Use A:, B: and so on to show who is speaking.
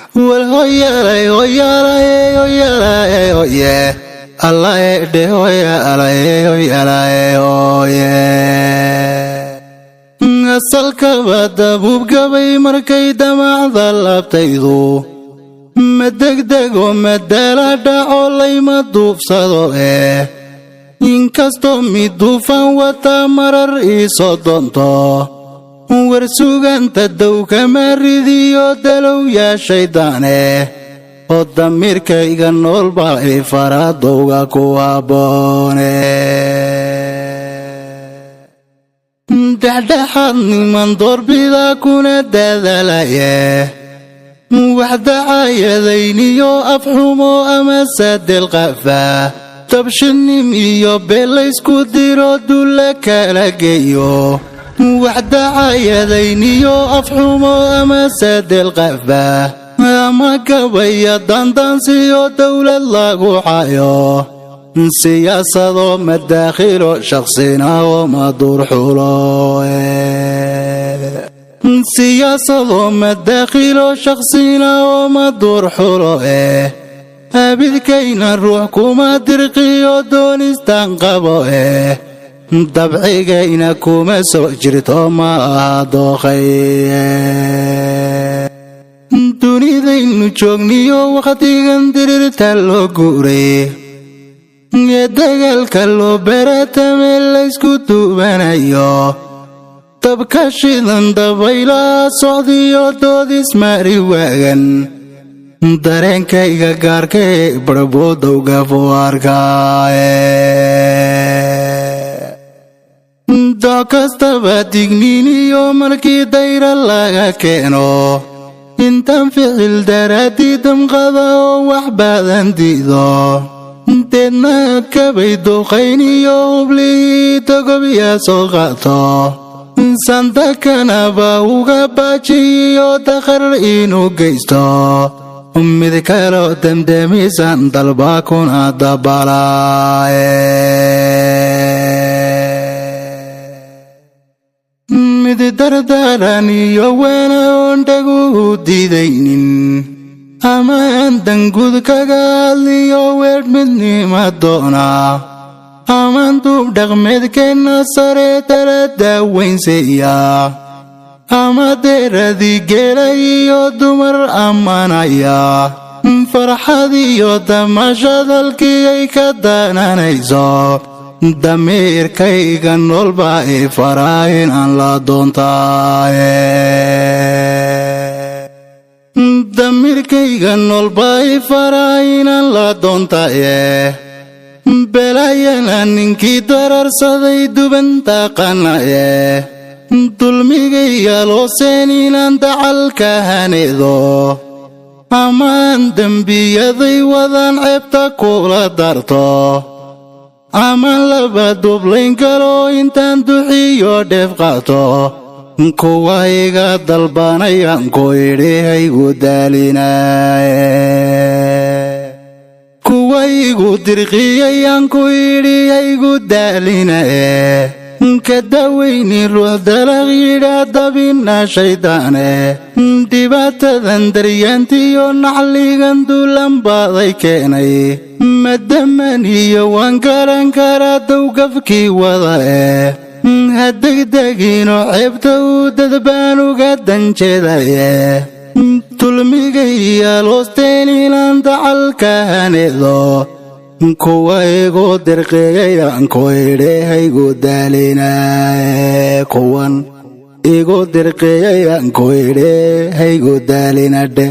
A: War hoyalay hoyalay hoyalay hoye Allah dhe hoyalay hoyalay hoye. Asalkaba dabuubgabay markay damacda laabtaydu ma degdego madala dhaco layma duubsado inkastoo mid duufaan wata marar iisoo doonto. War suganta dow kama ridiyo dalow yaa shayddaane oo damiirkayga noolba i faradowga ku habboone. Dhexdhexaad niman doorbida kuna dadalaye waxdacayadayniyo afxumo ama sadelqafa tabshinim iyo beelaysku diro dulla kala geeyo. Waxdacayadayniyo afxumo ama sadelqafa ama gabaya dandaansiyo dowlad lagu xayo. Siyaasado madaakhilo shakhsina oo maduurxulo. Siyaasado madaakhilo shakhsina oo maduurxulo abidkayna ruux kuma dirqiyo doonistaan qabo dabcigayna kuma soo jirto ma aha dooqay. Dunidaynu joogniyo wakhtigan dirirta loo guuray ee dagaalka loo baratame laysku duubanayo dabka shidan dabaylaha socdiyo doodismari waagan dareenkayga gaarkae barboodowga fuarkaaye. Dooc kastaba digniiniyo markii dayra laga keeno intaan ficil daraadii damqada oo wax badan diido deedna kabay duqayniyo hublihii togobya soo qaato sandakanaba uga baajiyo dakhar inuu geysto mid kaloo demdemisan dalba kuna dabalaaye. Mid dardaran iyo weena oon dhaguhu diidaynin ama aan dangud kaga hadliyo weedh midnima doona amaan duub dhaqmeedkeenna sare tala daawaynseeya ama deeradii geela iyo dumar ammaanaya farxad iyo damashadalkii ay ka dananayso damiirkayga noolba i faraa inaan la doontaaye. Damiirkayga noolba i faraa inaan la doontaaye. Belaayana ninkii dararsaday dubanta qanaye dulmigaya looseen inaan dacalka haneedo amaan dembiyaday wadaan ceebta kula darto amaan laba dublayn galo intaan duxiyo dheef qaato kuwa iga dalbanayaan ku idhi haygu daalinaaye. Kuwa igu dirqiyayaan ku idhi haygu daalinaye ka daaweyni ruux dalaq yidhaa dabina shayddaane dhibaatadan daryaantiyo naxligan duulan baaday keenay madaman iyo waan garan karaa dowgafkii wada ha degdegino ceebta uu dadbaan uga danjeedaye dulmigaya loosteen inaan dacalka haneedo kuwa igu dirqiyayaan ku idhi haygu daalinaaye. Kuwan igu dirqiyayaan ku idhi haygu daalinadhe.